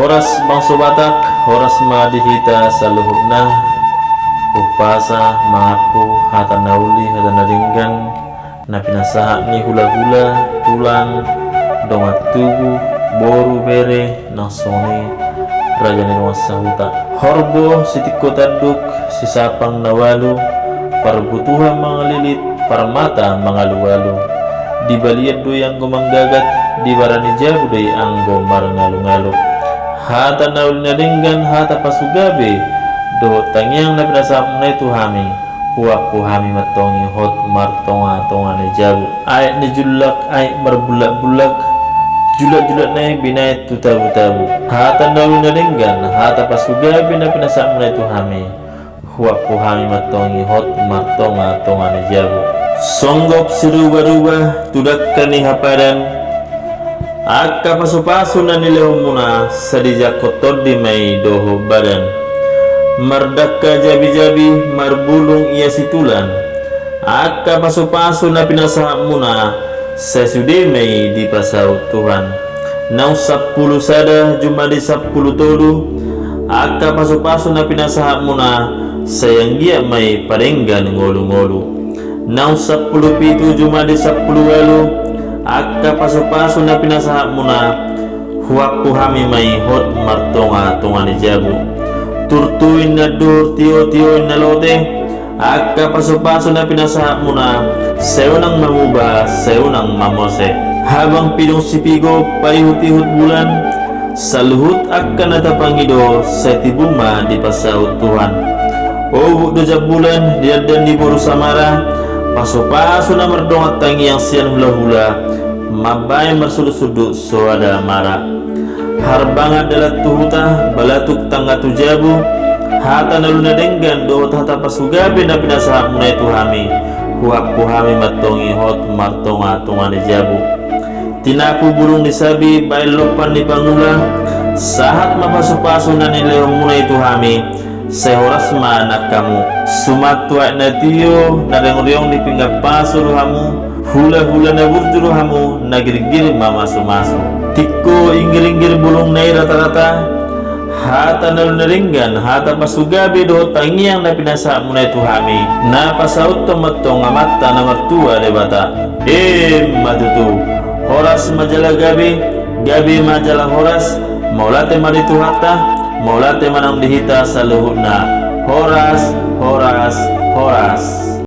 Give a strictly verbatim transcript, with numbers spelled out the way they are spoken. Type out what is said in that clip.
Horas bangso Batak, horas ma di hita saluhutna. Umpasa mangampu hata na uli, hata na denggan, na pinasahat ni hulahula, tulang, dongan tubu, boru, bere, nang songon i raja ni dongan sahuta. Horbo, sitingko tanduk, sisapang na ualu, parbutuhan mangalilit, parmata mangalualu. Di balian do i anggo manggagat, di bara ni jabu do i anggo marngalungalu. Hata na uli na denggan, hata pasugabe dohot tangiang na pinasahatmuna i tu hami, huampu hami ma antong i hot martongatonga ni jabu. Aek ni jullak, aek marbullakbullak, jullakjullakna i binaen tu tabutabu. Hata na uli na denggan, hata pasugabe na pinasahatmuna i tu hami, huampu hami ma antong i hot martongatonga ni jabu. Songgop sirubaruba tu dangka ni hapadan, angka pasupasu na nilehonmuna sai dijangkon tondi ma i dohot badan. Mardangka jabijabi, marbulung ia situlan, angka pasupasu na pinasahatmuna sai sude ma i dipasaut Tuhan. Naung sampulu sada jumadi sampulu tolu, angka pasupasu na pinasahatmuna sai anggiat ma i padenggan ngolungolu. Naung sampulu pitu jumadi sampulu ualu, angka pasupasu na pinasahatmuna, huampu hami ma i hot martongatonga ni jabu. Turtu inna duhur, tiotio inna lote, angka pasupasu na pinasahatmuna sai unang mamuba, sai unang mamose. Habang pidong sipigo, paihutihut bulan, saluhut angka na tapangido sai tibu ma dipasaut Tuhan. Obuk do jambulan di dandan ni boru Samara, pasupasu na mardongan tangiang sian hulahula, mambaen marsundutsundut soada mara. Harbangan dalan tu huta, balatuk tangga tu jabu, hata na uli na denggan dohot hata pasugabe na pinasahatmuna i tu hami, huampu hami ma antong i hot martongatonga ni jabu. Tinapu bulung ni sabi, baen lompan ni pangula, sahat ma pasupasu na nilehonmuna i tu hami, sai horas ma nang hamu. Suman tu aek na tio, na riongriong di pinggan pasu do hamu, hulahula na burju do hamu, na girgir mamasumasu. Tingko inggiringgir bulungna i ratarata, hata na uli na denggan, hata pasugabe dohot tangiang na pinasahatmuna i tu hami, na pasauthon ma antong Amanta na martua Debata. Emma tutu. Horas ma jala gabe, gabe ma jala horas, mauliate ma di Tuhanta, mauliate ma nang di hita saluhutna. Horas, horas, horas.